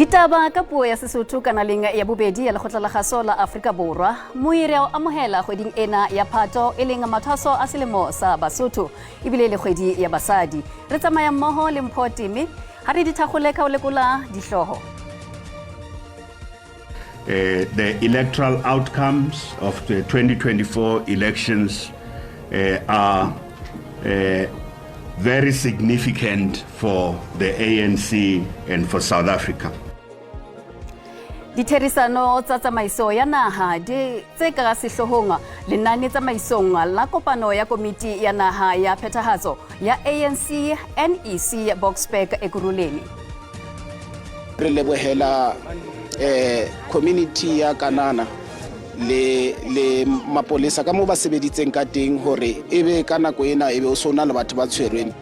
Ditaba ka puo ya Sesotho kanaleng ya bobedi ya Lekgotla la Kgaso la Afrika Borwa. Moiri a o amohela kgweding ena ya Phato e leng mathwaso a selemo sa Basotho ebile le kgwedi ya basadi. Re tsamaya mmoho le Mpho Teme ha re di thakgole ka ho lekola dihlooho. The electoral outcomes of the 2024 elections are very significant for the ANC and for South Africa. Ditherisano tsa tsamaiso ya naha di tse ka sehloohong lenane tsamaisong la kopano ya komiti ya naha ya phethahatso ya ANC NEC Boksburg Ekurhuleni. Re lebohela community ya Kanana le mapolesa ka moo ba sebeditseng ka teng hore ebe ka nako ena ebe o sona le batho ba tshwerweng.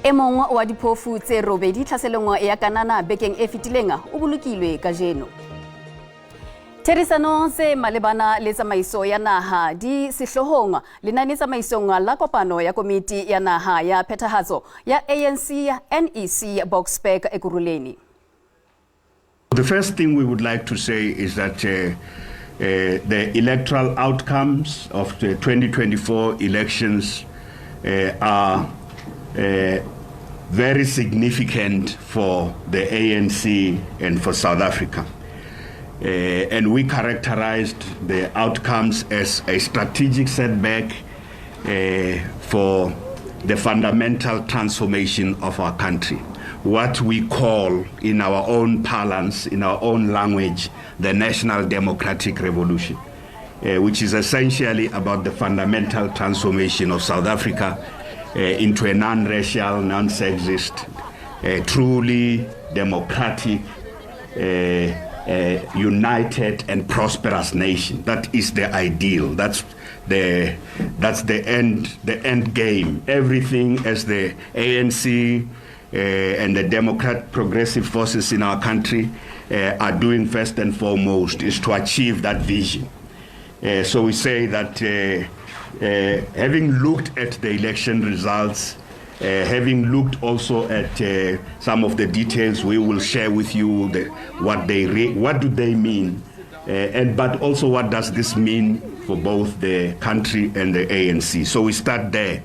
E mong wa diphofu tse robedi tlhaselong ya Kanana bekeng e fetileng o bolokilwe kajeno. Therisano tse malebana le tsamaiso ya naha di sehloohong lenane tsamaisong la kopano ya komiti ya naha ya phethahatso ya ANC NEC Boksburg Ekurhuleni. The first thing we would like to say is that the electoral outcomes of the 2024 elections are very significant for the ANC and for South Africa. And we characterized the outcomes as a strategic setback for the fundamental transformation of our country. What we call in our own parlance, in our own language, the National Democratic Revolution, which is essentially about the fundamental transformation of South Africa into a non-racial, non-sexist, truly democratic, united and prosperous nation. That is the ideal. That's the end game. Everything as the ANC and the Democrat progressive forces in our country are doing first and foremost is to achieve that vision. So we say that having looked at the election results, having looked also at some of the details we will share with you, what do they mean, but also what does this mean for both the country and the ANC. So we start there,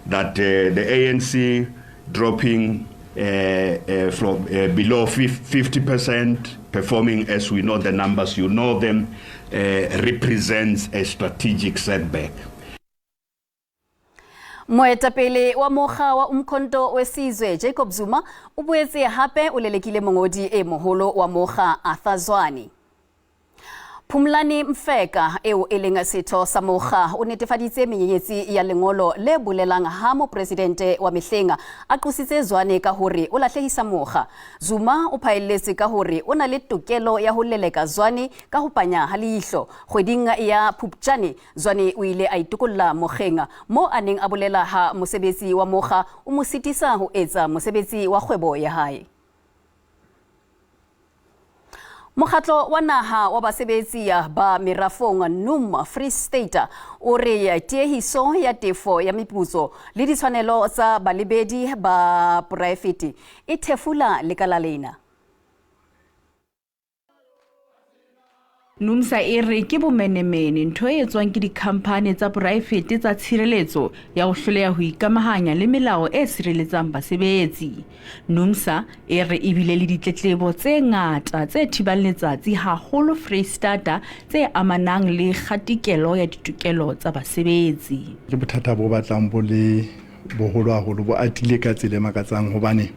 that the ANC dropping from below 50%, performing as we know the numbers, you know them, represents a strategic setback. Moetapele wa mokga wa Umkhonto weSizwe Jacob Zuma o boetse hape o lelekile mongodi e moholo wa mokga Arthur Zwane. Phumlani Mfeka eo e leng setho sa mokga o netefaditse menyenyetsi ya lengolo le bolelang ha mopresidente wa mehleng a qositse Zwane ka hore o lahlehisa mokga. Zuma o phaelletse ka hore o na le tokelo ya ho leleka Zwane ka ho panya ha leihlo. Kgweding ya Phupjane Zwane o ile a itokolla mokgeng mo a neng a bolela ha mosebetsi wa mokga o mo sitisa ho etsa mosebetsi wa kgwebo ya hae. Mokgatlo wa naha wa basebetsi ba merafong NUM Free State o re tiehiso ya tefo ya meputso le ditshwanelo tsa balebedi ba poraefete e thefula lekala lena. NUMSA e re ke bomenemene ntho e etswang ke dikhamphane tsa poraefete tsa tshireletso ya ho hloleha ho ikamahanya le melao e sireletsang basebetsi. NUMSA e re e bile le ditletlebo tse ngata tse thibang letsatsi haholo Freistata tse amanang le kgatikelo ya ditokelo tsa basebetsi. Ke bothata bo batlang bo le boholo haholo, bo atile ka tsela e makatsang hobane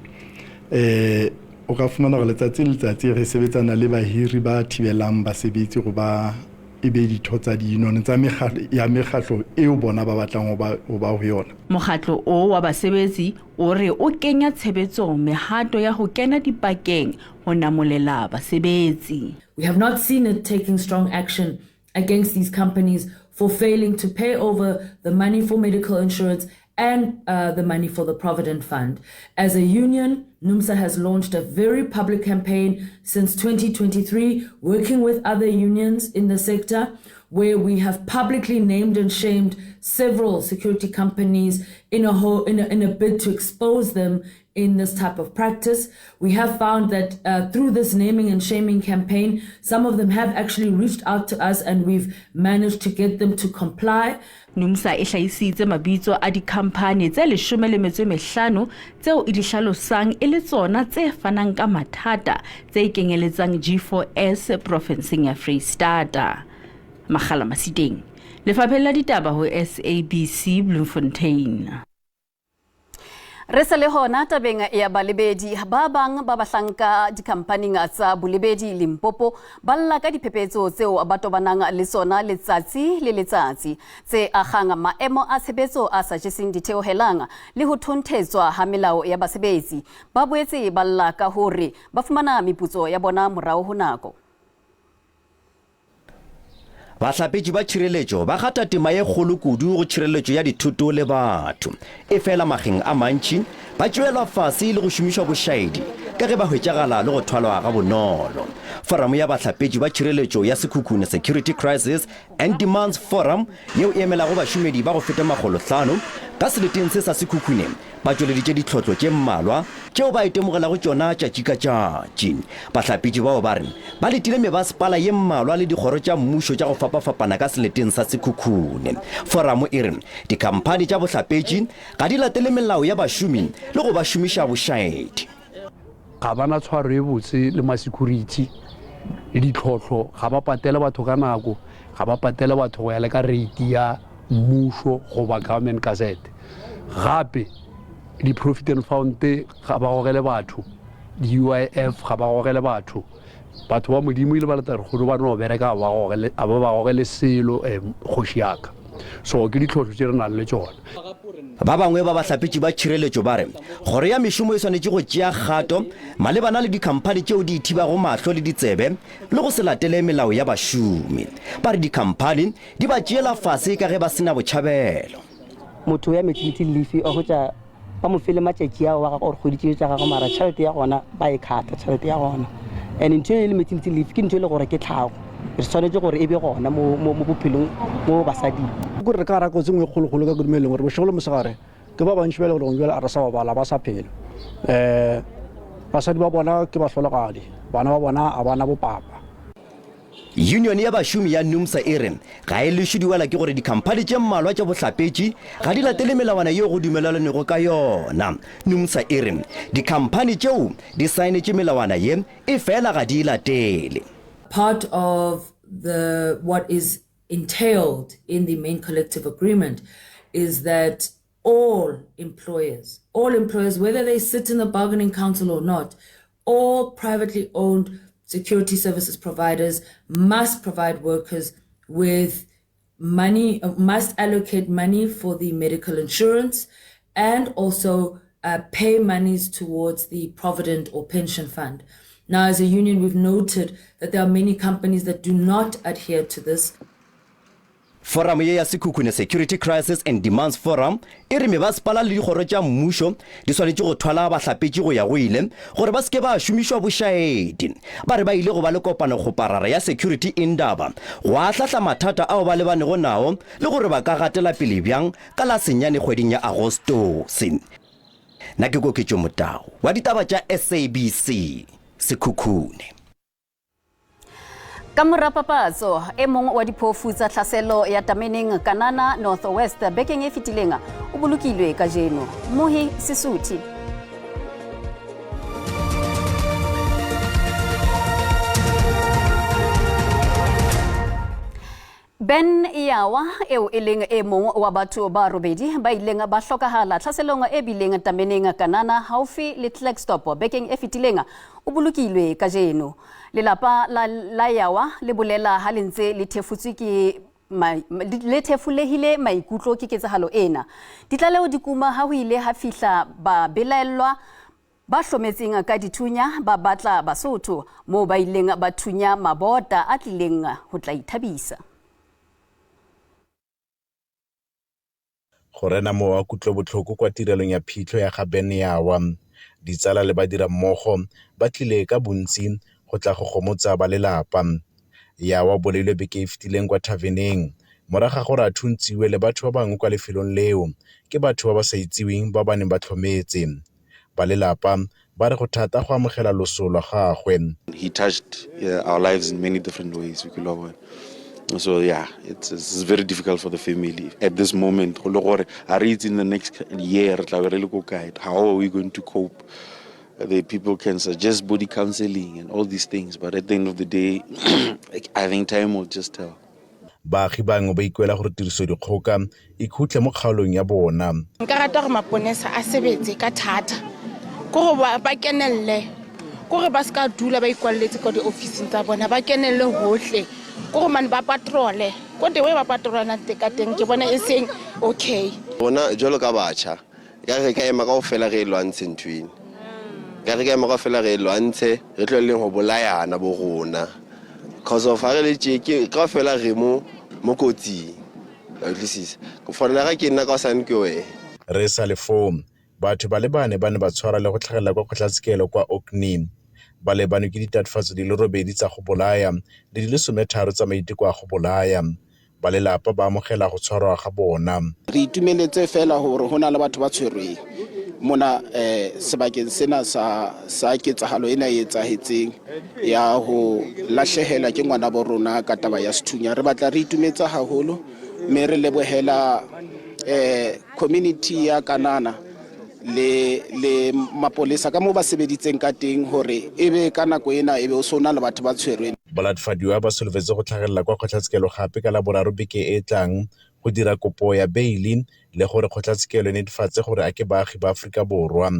o ka fumana hore letsatsi le letsatsi re sebetsana le bahiri ba thibelang basebetsi hore ba ebe ditho tsa di-union tsa mekgatlo ya mekgatlo eo bona ba batlang ho ba ho yona. Mokgatlo o wa basebetsi o re o kenya tshebetsong mehato ya ho kena dipakeng ho namolela basebetsi. We have not seen it taking strong action against these companies for failing to pay over the money for medical insurance and the money for the Provident Fund. As a union, NUMSA has launched a very public campaign since 2023, working with other unions in the sector, where we have publicly named and shamed several security companies in a bid to expose them in this type of practice. We have found that through this naming and shaming campaign, some of them have actually reached out to us and we've managed to get them to comply. NUMSA e hlahisitse mabitso a dikhamphane tse 15 tseo e di hlalosang e le tsona tse fanang ka mathata tse kenyeletsang G4S profenseng ya Freistata. Makgala Masiteng, Lefapheng la Ditaba ho SABC Bloemfontein. Re sa le hona tabeng ya balebedi, ba bang ba bahlanka dikhamphaning tsa bolebedi Limpopo ba lla ka diphephetso tseo ba tobanang le tsona letsatsi le letsatsi, tse agang maemo a tshebetso a sa jeseng ditheohelang le ho thonthetswa ha melao ya basebetsi. Ba boetse ba lla ka hore ba fumana meputso ya bona morao ho nako. Bahlapetši ba tšhireletšo ba gata tema ye kgolo kudu go tšhireletšo ya dithoto le batho. Efela mageng a mantši ba tšeelwa fase le go šomišwa bošaedi ka ge ba hwetšagala le go thwalwa gabonolo. Foramo ya Bahlapetši ba Tšhireletšo ya Sekhukhune Security Crisis and Demands Forum yeo e emelago bašomedi ba go feta makgolohlano ka seleteng se sa Sekhukhune Ba tšweleditše ditlhotlo tše mmalwa tšeo ba itemogelago tšona tšatši ka tšatši. Bahlapetši bao ba re ba letile mebasepala ye mmalwa le dikgoro tša mmušo tša go fapafapana ka seleteng sa Sekhukhune. Foramo e re dikhamphani tša bohlapetši ga di latele melao ya bašomi le go ba šomiša bošaedi. Ga ba na tshwaro e botse le masekhurithi le ditlhohlo, ga ba patele batho ka nako, ga ba patele batho go ya le ka reiti ya mmušo goba government gazette. Gape di-provident fund ga ba gogele batho, di-UIF ga ba gogele batho. Batho ba Modimo ile ba leta lekgono ba no bereka a ba ba gogele selo kgoši ya ka. So ke ditlhohlo tše re nang le tšona. Ba bangwe ba bahlapetši ba tšhireletšo ba re kgoro ya mešomo e swanetše go tšea kgato malebana le dikhamphani tšeo di ithibago mahlo le ditsebe le go se latele melao ya bašomi. Ba re dikhamphani di ba tšeela fase ka ge ba se na botšhabelo. Motho ya maternity leave o hwetša ba mo fele matšatši ao wa gagwe or kgwedi tšeo tša gagwe, mara tšhelete ya gona ba e khatha tšhelete ya gona. And ntho e le maternity leave ke ntho e le gore ke tlhago, re swanetše gore e be gona mo mo mo bophelong mo basading. Ke gore re ka gara kotsi nngwe e kgolokgolo ka kudu mo e leng gore bošego le mosegare ke ba bantši ba e le gore bjale a re sa ba bala ba sa phela. Um basadi ba bona ke bahlologadi, bana ba bona a bana bopapa. Yunione ya bašomi ya NUMSA e re ga e lešwe di wela ke gore dikhamphani tše mmalwa tša bohlapetši ga di latele melawana yeo go dumelelanwego ka yona. NUMSA e re dikhamphani tšeo di saenetše melawana ye, efela ga di e latele. Part of the what is entailed in the main collective agreement is that all employers, all employers, whether they sit in the bargaining council or not, all privately owned security services providers must provide workers with money, must allocate money for the medical insurance and also pay monies towards the provident or pension fund. Now, as a union, we've noted that there are many companies that do not adhere to this. Foramo ye ya Sekhukhune Security Crisis and Demands Forum e re mebasepala le dikgoro tša mmušo di swanetše go thwala bahlapetši go ya go ile gore ba se ke ba šomišwa bošaedi. Ba re ba ile go ba le kopanokgoparara ya Security Indaba go ahlahla mathata ao ba lebanego nao le gore ba ka gatela pele bjang ka la senyane kgweding ya Agostose. Nna ke Koketšo Motau wa ditaba tša SABC, Sekhukhune. Ka mora papatso, e mong wa diphofu tsa tlhaselo ya tameneng Kanana North West bekeng e fetileng o bolokilwe kajeno. Mohi Sesuthi. Ben Yawa eo e leng e mong wa batho ba robedi ba ileng ba hlokahala tlhaselong e bileng tameneng Kanana haufi le Klerksdorp bekeng e fetileng o bolokilwe kajeno. Lelapa la, la Yawa le bolela ha le ntse le thefutswe ke le thefulehile maikutlo ke ketsahalo ena. Ditlaleho di kuma ha ho ile ha fihla babelaellwa ba hlometseng ka dithunya ba batla Basotho moo ba ileng ba thunya mabota a tlileng ho tla ithabisa. Go rena mowa wa kutlobotlhoko kwa tirelong ya phitlho ya ga Ben Yawa. Ditsala le badirammogo ba tlile ka bontsi go tla go gomotsa ba lelapa. Yawa o bolailwe beke e fetileng kwa thaveneng morago ga gore a thuntsiwe le batho ba bangwe kwa lefelong leo ke batho ba ba sa itsiweng ba ba neng ba tlhometse. Ba lelapa ba re go thata go amogela loso lwa gagwe. He touched our lives in many different ways. So yeah, it's very difficult for the family at this moment. Go le gore ha re itse in the next year re tla be re le ko kae. How are we going to cope? The people can suggest body counseling and all these things, but at the end of the day, I think time will just tell. Baagi bangwe ba ikuela gore tirisodikgoka e khutle mo kgaolong ya bona. Nka rata gore maponesa a sebetse ka thata, ke gore ba kenelle, ke gore ba seka dula ba ikwalletse ko diofising tsa bona, ba kenelle hohle, ke gore mane ba patrole, ko the way ba patrolang ka teng ke bona e seng okay. Rona jwalo ka batjha, ka re ka ema kaofela re e lwantshe ntho ena. Ka re ka ema kaofela re e lwantshe, re tlohelleng ho bolayana bo rona. Cause of ha re le tje, ke kaofela re mo kotsing. Wa utlwisisa? Go fana ga ke nna ka hosane ke wena. Re sa le foo, batho ba le bane ba ne ba tshwarwa le go tlhagelela kwa kgotlatshekelo kwa Orkney. Ba lebanwe ke ditatofatso di le 8 tsa go bolaya le di le 13 tsa maiteko a go bolaya. Ba lelapa ba amogela go tshwarwa ga bona. Re itumeletse fela hore ho na le batho ba tshwerweng mona, sebakeng sena sa ketsahalo ena e etsahetseng ya ho lahlehela ke ngwana bo rona ka taba ya sethunya. Re batla re itumetse haholo mme re lebohela, community ya Kanana le mapolesa ka moo ba sebeditseng ka teng hore ebe ka nako ena ebe o so na le batho ba tshwerweng. Balatofadiwa ba solofetse go tlhagelela kwa kgotlatshekelo gape ka Laboraro beke e e tlang go dira kopo ya beili le gore kgotlatshekelo e netefatse gore a ke baagi ba Aforika Borwa.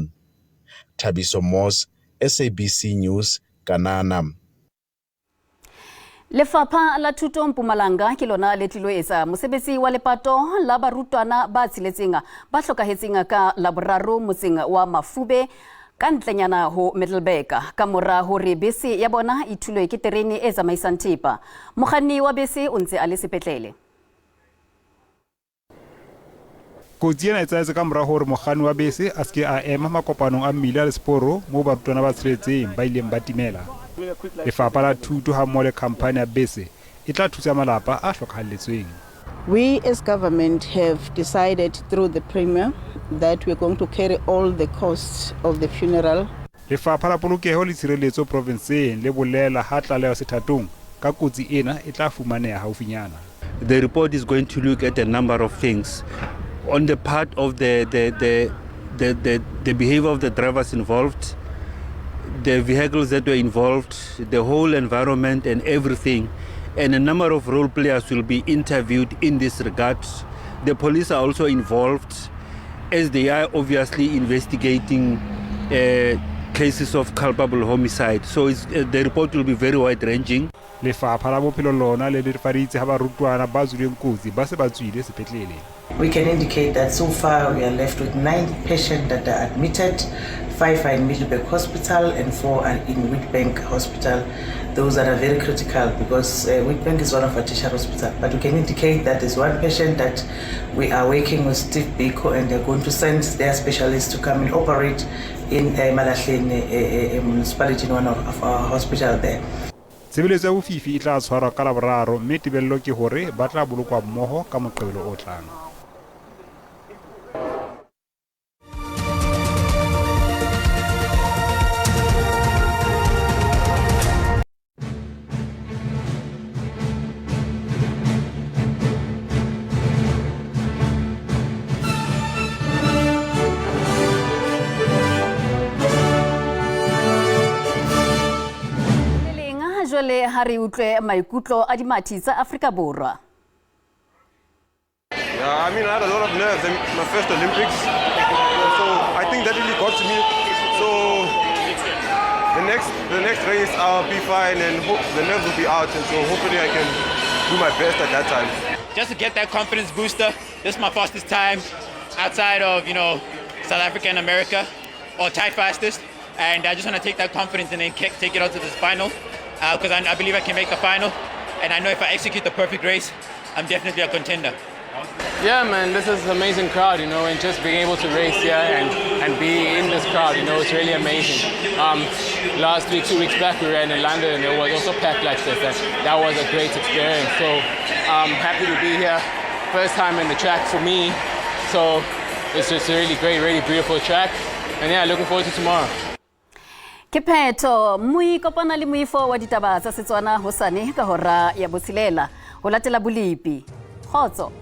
Thabiso Moss, SABC News, Kanana. Lefapha la Thuto Mpumalanga ke lona le tlilo etsa mosebetsi wa lepato la barutwana ba tsheletseng ba hlokahetseng ka Laboraro motseng wa Mafube ka ntlenyana ho Middelburg ka mora hore bese ya bona e thulwe ke terene e tsamaisang thepa. Mokganni wa bese o ntse a le sepetlele. Kotsi ena e etsahetse ka mora hore mokganni wa bese a seke a ema makopanong a mmila le seporo moo barutwana ba tsheletseng ba ileng ba timela. Lefapha la Thuto hammoho le khamphani ya bese e tla thusa malapa a hlokahalletsweng. We as government have decided through the Premier that we're going to carry all the costs of the funeral. Lefapha la Polokeho le Tshireletso provinseng le bolela ha tlaleho sethatong ka kotsi ena e tla fumaneha haufinyana. The report is going to look at a number of things. On the part of the behavior of the drivers involved, the vehicles that were involved, the whole environment and everything. And a number of role players will be interviewed in this regard. The police are also involved, as they are obviously investigating cases of culpable homicide. So the report will be very wide-ranging. Lefapha la Bophelo lona le netefaditse ha barutwana ba tswileng kotsi ba se ba tswile sepetlele. We can indicate that so far we are left with 9 patients that are admitted, 5 are in Middelburg Hospital and 4 are in Witbank Hospital. Those that are very critical because Witbank is one of our tertiary hospitals. But we can indicate that there's one patient that we are working with Steve Biko and they're going to send their specialists to come and operate in Emalahleni municipality in one of our hospital there. Tshebeletso ya bofifi e tla tshwarwa ka Laboraro mme tebello ke hore ba tla bolokwa mmoho ka Moqebelo o tlang. Jwale ha re utlwe maikutlo a dimathi tsa Afrika Borwa. Yeah, I had a lot of nerves in my first Olympics, so I think that really got to me. So the next race I'll be fine and hope the nerves will be out, and so hopefully I can do my best at that time. Just to get that confidence booster. This is my fastest time outside of, South Africa and America, or tied fastest, and I just want to take that confidence and then take it out to this final. Because I believe I can make the final, and I know if I execute the perfect race, I'm definitely a contender. Yeah, man, this is an amazing crowd, and just being able to race here and be in this crowd, it's really amazing. Last week, 2 weeks back, we ran in London, and it was also packed like this, and that was a great experience. So I'm happy to be here. First time in the track for me, so it's just a really great, really beautiful track. And yeah, looking forward to tomorrow. Ke phetho mmui kopana le moifo wa ditaba tsa Setswana hosane ka hora ya botshelela ho latela bolepi. Kgotso.